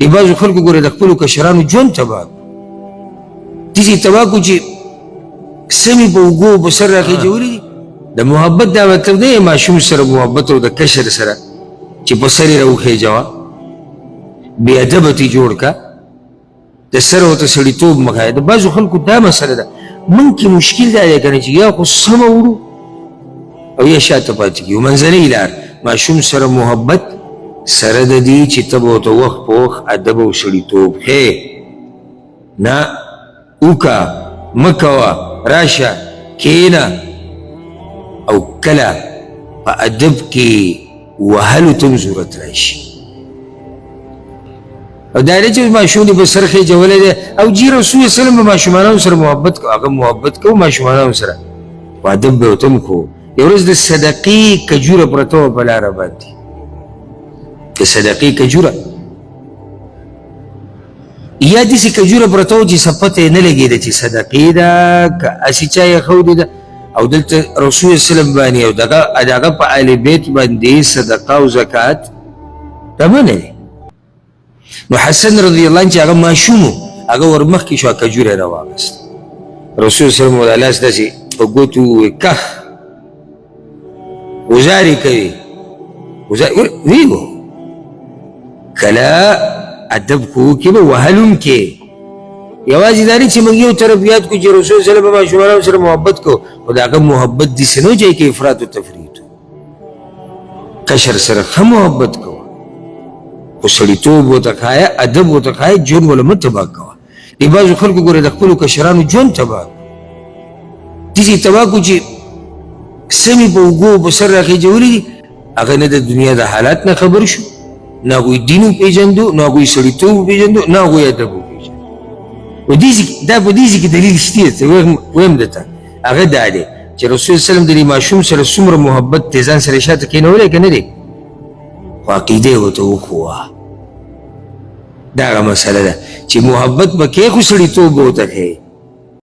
د بعضو خلکو ګوره د خپلو کشرانو ژوند تباه کړو، داسې تباه کړو چې سمې په اوږو په سر راخېجولي دي. د محبت دا مطلب نه دی ماشوم سره محبت او د کشر سره چې په سر یې راوخېجوه، بې ادبه ترې جوړ کړه، د سر ورته سړیتوب مه ښایه. د بعضو خلکو دا مسله ده. موږ کې مشکل دا دی که نه چې یا خو سمه وړو او یا شاته پاتې کېږو. منځنۍ لار ماشوم سره محبت سره د دې چې ته به ورته وخت په وخت ادب او سړیتوب ښیې، نه وکړه، مه کوه، راشه کښېنه، او کله په ادب کې وهلو ته هم ضرورت راشي. او دا نه چې ماشوم دې په سر خېجولی دی او جي رسول سلم به ماشومانو سره محبت کو، هغه محبت کو ماشومانو سره، خو ادب به ورته هم ښوو. یو ورځ د صدقې کجوره پرته وه په لاره باندې، د صدقې کجوره یا داسې کجوره پرته وه چې څه پته یې نه لګېده چې صدقې ده که هسې چا یې ښودې ده. او دلته رسول سلم باندې او دغه د هغه په آل بیت باندې صدقه او زکات دا منع دی. نو حسن رضی الله عنه چې هغه ماشوم و، هغه ورمخکې شو، کجوره یې راواخیسته. رسول صلی الله علیه وسلم لاس داسې په ګوتو وویل، کخ ګوزارې کوي، ګوزار ویو کله ادب کو کې به وهل هم کې. یوازې دا نه چې موږ یو طرف یاد کړو چې رسول صلی الله علیه وسلم ماشومانو سره محبت کو، خو د هغه محبت داسې نه و چې کې افراط و تفریط. کشر سره ښه محبت کوه، خو سړیتوب ورته ښایه، ادب ورته ښایه، ژوند وله مه تباه کوه. د بعضو خلکو ګوره د خپلو کشرانو ژوند تباه کړو، داسې تباه کړو چې سمې په اوږو په سر راخېجولي دي. هغه نه د دنیا د حالات نه خبر شو، نه هغوی دین وپېژندو، نه هغوی سړیتوب وپېژندو، نه هغوی ادب وپېژندو. دا په دې ځای کې دلیل شته، وایم درته، هغه دا دی چې رسول سلم د دې ماشوم سره څومره محبت دی، ځان سره شاته کېنولی که نه دی، خو عقیده یې ورته وښووه. دا هغه مسله ده چې محبت به کوې خو سړیتوب به ورته ښیې.